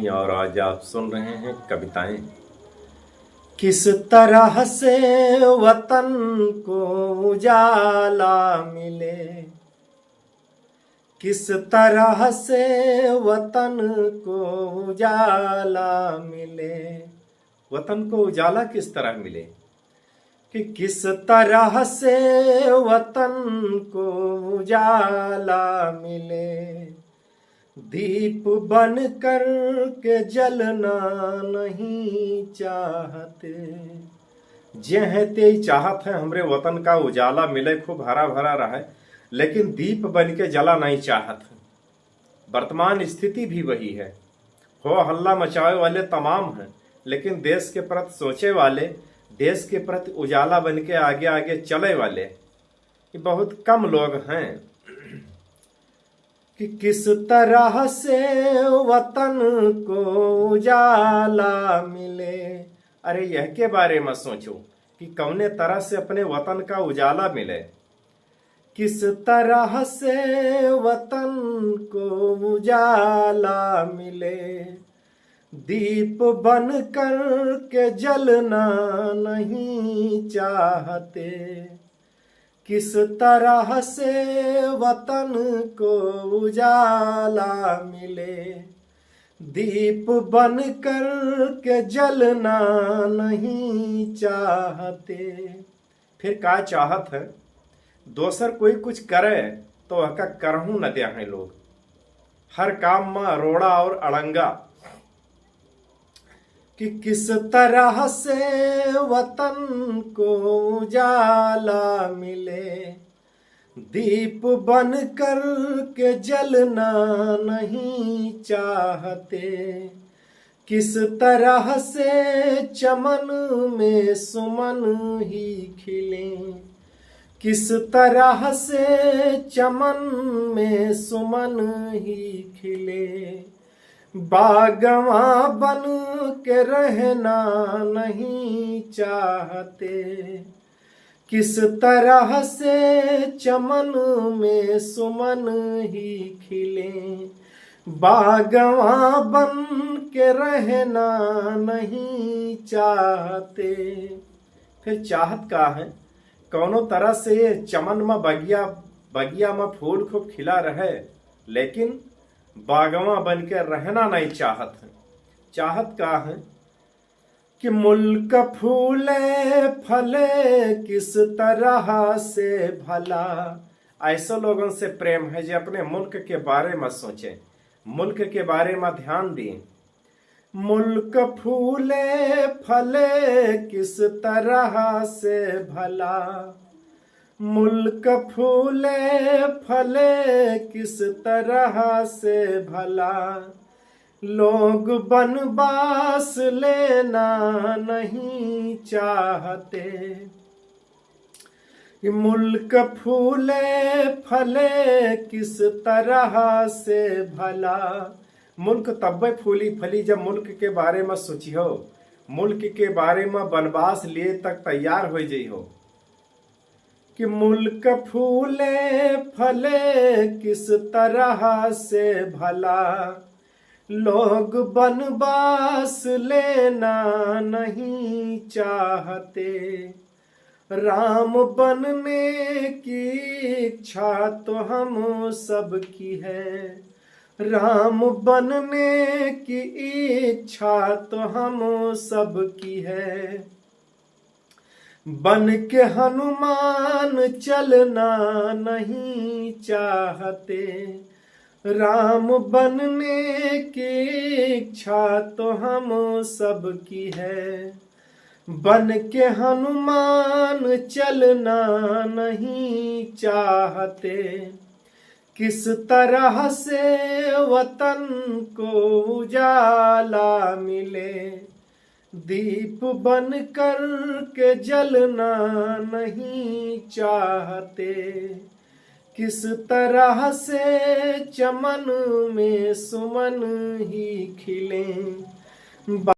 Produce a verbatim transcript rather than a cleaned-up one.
और आज आप सुन रहे हैं कविताएं। किस तरह से वतन को उजाला मिले, किस तरह से वतन को उजाला मिले, वतन को उजाला किस तरह मिले, कि किस तरह से वतन को उजाला मिले, दीप बन कर के जलना नहीं चाहते। जे हैं ते ही चाहत हैं हमरे वतन का उजाला मिले, खूब हरा भरा रहे, लेकिन दीप बन के जला नहीं चाहत हैं। वर्तमान स्थिति भी वही है। हो हल्ला मचावे वाले तमाम हैं, लेकिन देश के प्रति सोचे वाले, देश के प्रति उजाला बन के आगे आगे चले वाले ये बहुत कम लोग हैं। कि किस तरह से वतन को उजाला मिले। अरे, यह के बारे में सोचो कि कौने तरह से अपने वतन का उजाला मिले। किस तरह से वतन को उजाला मिले, दीप बन कर के जलना नहीं चाहते। किस तरह से वतन को उजाला मिले, दीप बन कर के जलना नहीं चाहते। फिर का चाहत है? दोसर कोई कुछ करे तो वहका करहूँ न द्या है लोग। हर काम में रोड़ा और अड़ंगा। कि किस तरह से वतन को उजाला मिले, दीप बन कर के जलना नहीं चाहते। किस तरह से चमन में सुमन ही खिले, किस तरह से चमन में सुमन ही खिले, बागवा बन के रहना नहीं चाहते। किस तरह से चमन में सुमन ही खिले, बागवा बन के रहना नहीं चाहते। फिर चाहत का है? कौनो तरह से ये चमन में बगिया, बगिया में फूल खूब खिला रहे, लेकिन बागवा बन के रहना नहीं चाहत है। चाहत का है? कि मुल्क फूले फले किस तरह से भला। ऐसे लोगन से प्रेम है जो अपने मुल्क के बारे में सोचें, मुल्क के बारे में ध्यान दें। मुल्क फूले फले किस तरह से भला, मुल्क फूले फले किस तरह से भला, लोग बनवास लेना नहीं चाहते। मुल्क फूले फले किस तरह से भला, मुल्क तब्बे फूली फली जब मुल्क के बारे में सोचिहो, मुल्क के बारे में बनवास लिए तक तैयार हो जइहो। कि मुल्क फूले फले किस तरह से भला, लोग बनवास लेना नहीं चाहते। राम बनने की इच्छा तो हम सबकी है, राम बनने की इच्छा तो हम सबकी है। बन के हनुमान चलना नहीं चाहते, राम बनने की इच्छा तो हम सबकी है। बन के हनुमान चलना नहीं चाहते, किस तरह से वतन को उजाला मिले, दीप बन कर के जलना नहीं चाहते। किस तरह से चमन में सुमन ही खिले,